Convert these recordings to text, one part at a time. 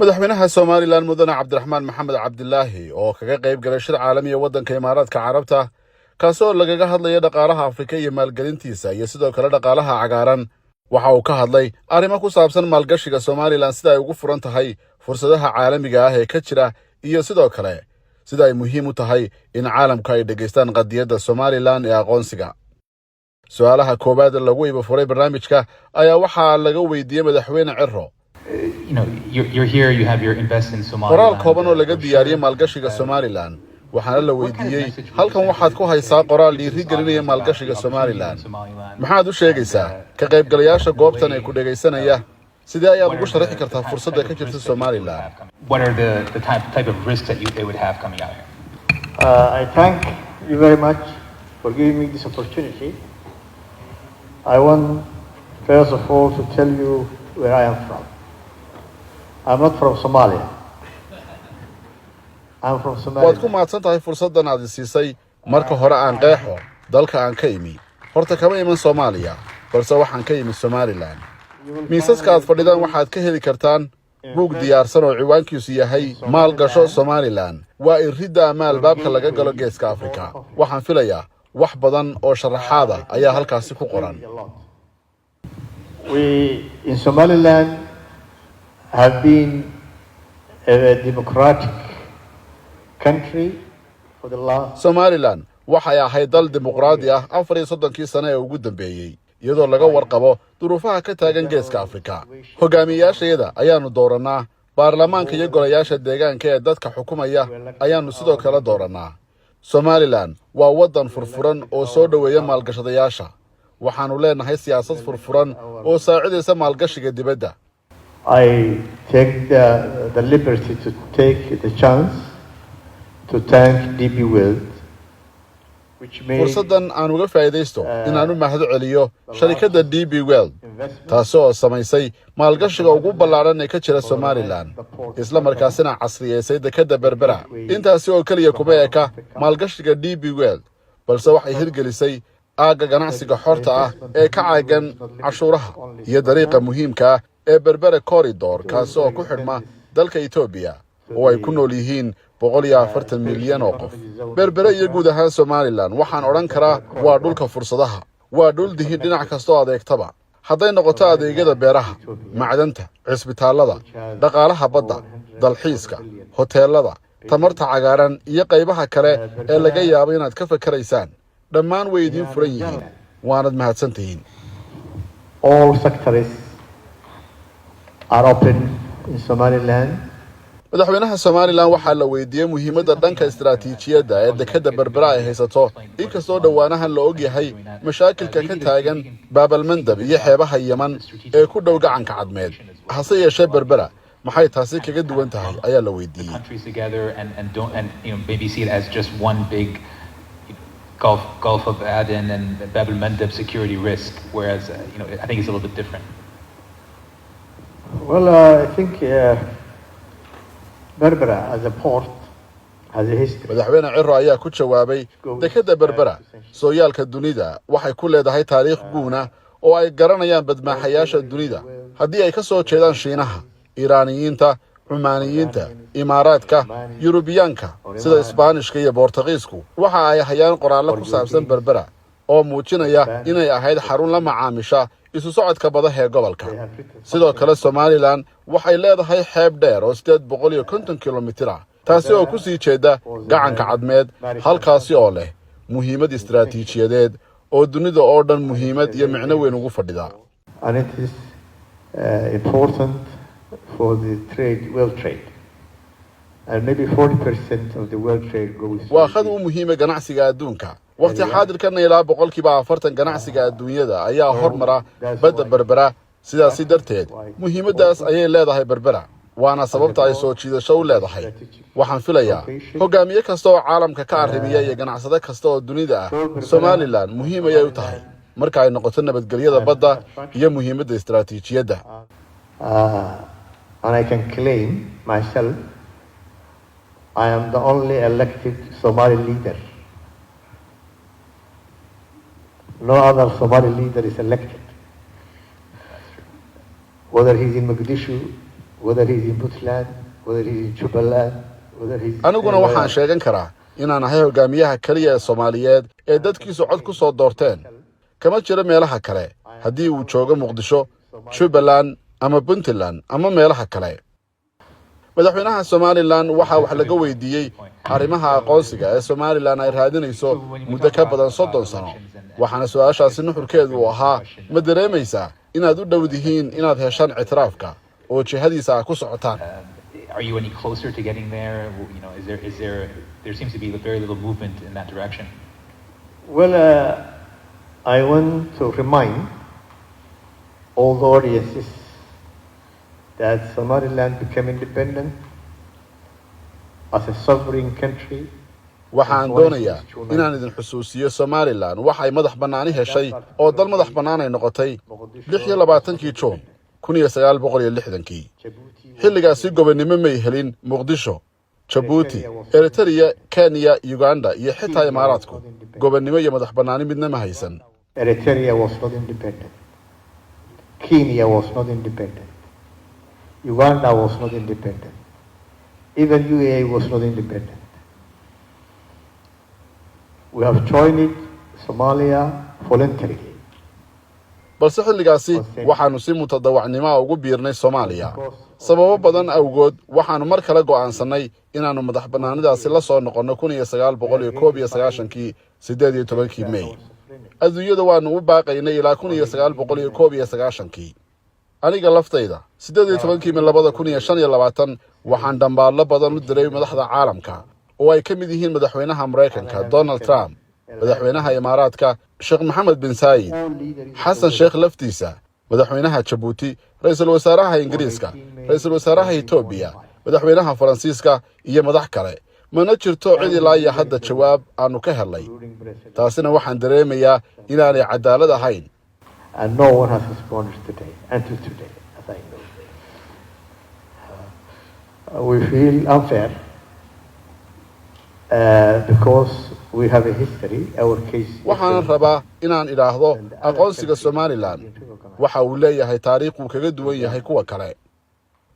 Madaxweynaha Somaliland, mudane Cabdiraxmaan Maxamed Cabdilaahi, oo kaga qayb galay shir caalamiya waddanka Imaaraadka Carabta, kaasoo lagaga hadlaya dhaqaalaha Afrika iyo maalgelintiisa iyo sidoo kale dhaqaalaha cagaaran, waxa uu ka hadlay arrimo ku saabsan maalgashiga Somaliland, sida ay ugu furan tahay fursadaha caalamiga ah ee ka jira, iyo sidoo kale sida ay muhiim u tahay in caalamku ay dhegaystaan qadiyadda Somaliland ee aqoonsiga. Su-aalaha koowaad lagu iba furay barnaamijka ayaa waxaa laga weydiiyey madaxweyne Ciro qoraal kooban oo laga diyaariyey maalgashiga Somaliland, waxaana la weydiiyey: "Halkan waxaad ku haysaa qoraal dhiiri gelinaya maalgashiga Somaliland. Maxaad u sheegaysaa ka qaybgalayaasha goobtan ee ku dhegaysanaya? Sidee ayaad ugu sharaxi kartaa fursadda ka jirta Somaliland?" What are the type of risks that they would have coming out here? I thank you very much for giving me this opportunity. I want, first of all, to tell you where I am from. I'm not from Somalia. I'm from Waad ku Somaliland. mahadsan tahay fursaddan aad i siisay. Marka hore aan qeexo dalka aan ka imi. Horta kama iman Soomaaliya, balse waxaan ka imi Somaliland. Miisaska aad fadhidaan waxaad ka heli kartaan buug diyaarsan oo ciwaankiisu yahay "Maalgasho Somaliland, waa iridda ama albaabka laga galo Geeska Afrika". Waxaan filayaa wax badan oo sharaxaada ayaa halkaasi ku qoran. We in Somaliland have been a democratic country for the last Somaliland waxay ahayd dal dimuqraadi ah 34-kii sane ee ugu dambeeyey, iyadoo laga warqabo duruufaha ka taagan Geeska Afrika. Hogaamiyeyaashayada ayaannu doorannaa, baarlamaanka iyo golayaasha deegaanka ee dadka xukumaya ayaannu sidoo kale doorannaa. Somaliland waa waddan furfuran oo soo dhoweeya maalgashadayaasha. Waxaannu leenahay siyaasad furfuran oo saacidaysa maalgashiga dibadda. I take the liberty to take the chance to thank DP World, which made Fursaddan aan uga faa'iidaysto inaan u mahad celiyo sharikadda DP World, taasi oo samaysay maalgashiga ugu ballaadhan ee ka jira Somaliland, isla markaasina casriyeysay dekedda Berbera. Intaasi oo keliya kuma eka maalgashiga DP World, balse waxay hirgelisay aagga ganacsiga xorta ah ee ka caagan cashuuraha iyo dariiqa muhiimka ah ee Berbera Corridor, kaasi oo ku xidhma dalka Etoobiya oo ay ku nool yihiin 140 milyan oo qof. Berbere iyo guud ahaan Somaliland waxaan odhan karaa waa dhulka fursadaha, waa dhul dihin dhinac kastoo adeegtaba, hadday noqoto adeegyada beeraha, macdanta, cisbitaallada, dhaqaalaha badda, dalxiiska, hoteelada, tamarta cagaaran iyo qaybaha kale ee laga yaabo inaad ka fakeraysaan. Dhammaan way idiin furan yihiin, waanad mahadsantihiin. All sectors are open in Somaliland. Madaxweynaha Somaliland waxaa la weydiiyey muhiimadda dhanka istaraatiijiyadda ee dekedda Berbera ay haysato, inkastoo dhowaanahan la og yahay mashaakilka ka taagan Baabalmandab iyo xeebaha Yeman ee ku dhow Gacanka Cadmeed. Hase yeeshee, Berbera maxay taasi kaga duwan tahay ayaa la weydiiyey. Countries together and don't and maybe see it as just one big Gulf of Aden and Bab el Mandeb security risk, whereas I think it's a little bit different. Well, I think Berbera as a port has a history. Madaxweyne Ciro ayaa ku jawaabay: "Dekedda Berbera sooyaalka dunida waxay ku leedahay taariikh guuna oo ay garanayaan badmaaxayaasha dunida, haddii ay ka soo jeedaan Shiinaha, Iiraaniyiinta, Cumaaniyiinta, Imaaraadka, Yurubiyaanka sida Isbaanishka iyo Boortaqiisku. Waxa ay hayaan qoraallo ku saabsan Berbera oo muujinaya inay ahayd xarun la macaamisha isu socodka badaha ee gobolka. Sidoo kale, Somaliland waxay leedahay xeeb dheer oo 850 kilomitir ah, taasi oo ku sii jeeda Gacanka Cadmeed, halkaasi oo leh muhiimad istaraatiijiyadeed oo dunida oo dhan muhiimad iyo micno weyn ugu fadhida." And it is important for the trade, world trade. And maybe 40% of the world trade goes. Waa khad u muhiima ganacsiga adduunka. Wakhti xaadirkana ilaa 40% ganacsiga adduunyada ayaa hormara badda Berbera. Sidaasi darteed, muhiimaddaas ayay leedahay Berbera, waana sababta ay soo jiidasho u leedahay. Waxaan filayaa hogaamiye kasta oo caalamka ka arrimiya iyo ganacsade kasta oo dunida ah, Somaliland muhiim ayay u tahay marka ay noqoto nabadgelyada badda iyo muhiimadda istaraatiijiyadda. And I can claim myself, I am the only elected Somali leader. No other Somali leader is elected. Whether he's in Mogadishu Whether he's in Puntland, whether he's in Jubaland, whether he's Aniguna anywhere waxaan else. sheegan karaa inaan ahay hogaamiyaha keliya ee Soomaaliyeed ee dadkiisu cod ku soo doorteen. Kama jiro meelaha kale, haddii uu joogo Muqdisho, Jubbaland ama Puntland ama meelaha kale. Madaxweynaha Somaliland waxaa wax laga weydiiyey arrimaha aqoonsiga ee Somaliland ay raadinayso muddo ka badan 30 sano, waxaana su-aashaasi nuxurkeedu uu ahaa: ma dareemaysaa inaad u dhow dihiin inaad heshaan ictiraafka oo jihadiisa ah ku socotaan? Are you any closer to getting there? You know, is there is there there seems to be very little movement in that direction. Well, I want to remind all the audiences that Somaliland became independent as a sovereign country. Waxaan doonayaa inaan idin xusuusiyo, Somaliland waxay madax bannaani heshay oo dal madax bannaan ay noqotay 26-kii Juun 1960-kii. Xilligaasi gobonnimo may helin Muqdisho, Jabuuti, Eritrea, Kenya, Uganda iyo xitaa Imaaraadku. Gobonnimo iyo madax bannaani midna ma haysan. Eritrea was not independent. Kenya was not independent. Uganda was not independent. Even UAE was not independent. We have joined Somalia voluntarily. Balse xilligaasi waxaannu si mutadawacnimoa ugu biirnay Soomaaliya. Sababo badan awgood, waxaannu mar kale go'aansannay inaannu madax bannaanidaasi la soo noqonno 1991-kii, 18-kii Mey. Adduunyada waannu u baaqaynay ilaa 1991-kii. Aniga laftayda, 18-kii Mey 2025, waxaan dhambaallo badan u diray madaxda caalamka, oo ay ka mid yihiin madaxweynaha Maraykanka Donald Trump, madaxweynaha Imaaraadka Sheekh Maxamed bin Saayid, Xasan Sheekh laftiisa, madaxweynaha Jabuuti, ra-iisul wasaaraha Ingiriiska, ra-iisul wasaaraha Etoobiya, madaxweynaha Faransiiska iyo madax kale. Mana jirto cid ilaa iyo hadda jawaab aanu ka helnay. Taasina waxaan dareemayaa inaanay cadaalad ahayn. And no one has responded today, until today, as I know. We feel unfair because we have a history, our case. Waxaanan rabaa inaan idhaahdo, aqoonsiga Somaliland waxa uu leeyahay taariikhuu kaga duwan yahay kuwa kale.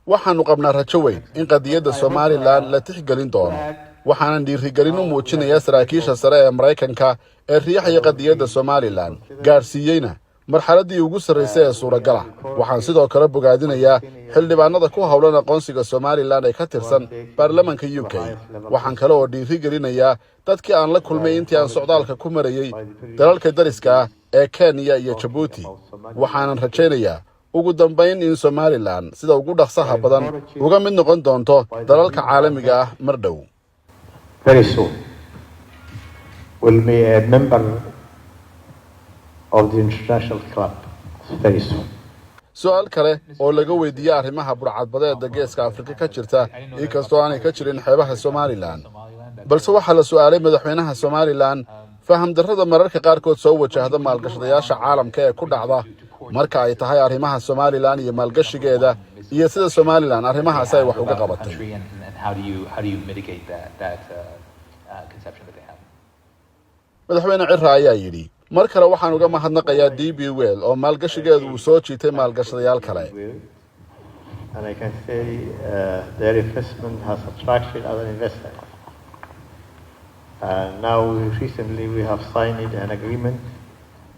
Waxaannu qabnaa rajo weyn in qadiyadda Somaliland la tixgelin doono. Waxaanan dhiirigelin u muujinayaa saraakiisha sare ee Maraykanka ee riixaya qadiyadda Somaliland, gaadhsiiyeyna marxaladdii ugu sarraysay ee suuragala. Waxaan sidoo kale bogaadinayaa xildhibaanada ku howlan aqoonsiga Somaliland ee ka tirsan baarlamanka UK. Waxaan kale oo dhiiri gelinayaa dadkii aan la kulmay intii aan socdaalka ku marayey dalalka dariska ah ee Kenya iyo Jabuuti. Waxaanan rajaynayaa ugu dambayn in Somaliland sida ugu dhaqsaha badan uga mid noqon doonto dalalka caalamiga ah mar dhow. Very soon will be a member of the international club very soon. Su-aal kale oo laga weydiiyey arrimaha burcadbadeeda Geeska Afrika ka jirta, inkastoo aanay ka jirin xeebaha Somaliland, balse waxaa la su-aalay madaxweynaha Somaliland faham darrada mararka qaarkood soo wajahda maalgashadayaasha caalamka ee ku dhacda marka ay tahay arrimaha Somaliland iyo maalgashigeeda, iyo sida Somaliland arrimahaasi ay wax uga qabatay. Country and how do you mitigate that conception that they have? Madaxweyne Cira ayaa yidhi: "Mar kale waxaan uga mahadnaqayaa DP World oo maalgashigeedu uu soo jiitay maalgashadayaal kale." And I can say their investment has attracted other investors. And now recently we have signed an agreement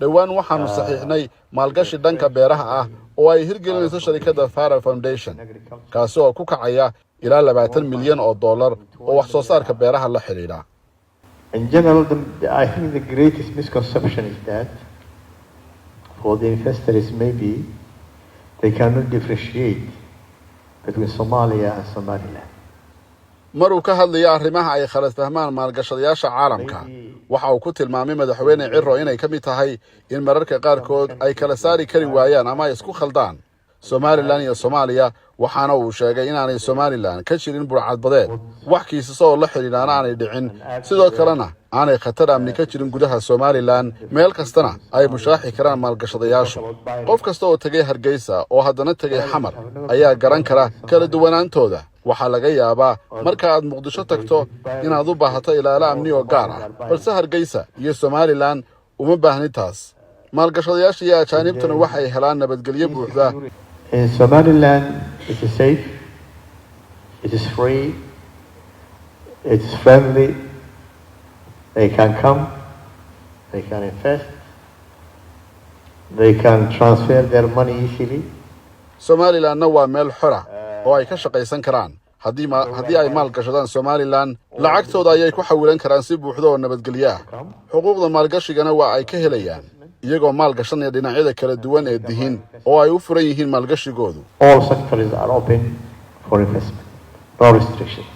Dhowaan waxaanu saxiixnay maalgashi dhanka beeraha ah oo ay hirgelinayso sharikadda Fara Foundation, kaasi oo ku kacaya ilaa $20 milyan oo wax soo saarka beeraha la xidhiidha. In general, I think the greatest misconception is that for the investors, maybe they cannot differentiate between Somalia and Somaliland. Mar uu ka hadlaya arrimaha ay khalad fahmaan maalgashadayaasha caalamka, waxa uu ku tilmaamay madaxweyne Ciro inay ka mid tahay in mararka qaarkood ay kala saari kari waayaan ama ay isku khaldaan Somaliland iyo Soomaaliya. Waxaana uu sheegay inaanay Somaliland ka jirin burcadbadeed, wax kiisas oo la xidhiidhaana aanay dhicin, sidoo kalena aanay khatar amni ka jirin gudaha Somaliland, meel kastana ay mushaaxi karaan maalgashadayaashu. Qof kasta oo tegay Hargeysa oo haddana tegay Xamar ayaa garan kara kala duwanaantooda. Waxaa laga yaabaa marka aad Muqdisho tagto inaad u baahato ilaalo amni oo gaar ah, balse Hargeysa iyo Somaliland uma baahnin taas. Maalgashadayaasha iyo ajaanibtuna waxay helaan nabadgelyo buuxda. In Somaliland, it is safe. It is free, it is friendly, they can come, they can invest, they can transfer their money easily. Somalilandna waa meel xora oo ay ka shaqaysan karaan. Haddii ay maal gashadaan Somaliland, lacagtooda ayay ku xawilan karaan si buuxda oo nabadgelyo ah. Xuquuqda maalgashigana waa ay ka helayaan, iyagoo maal gashanaya dhinacyada kala duwan ee dihin oo ay u furan yihiin maalgashigoodu. All sectors are open for investment, no restrictions.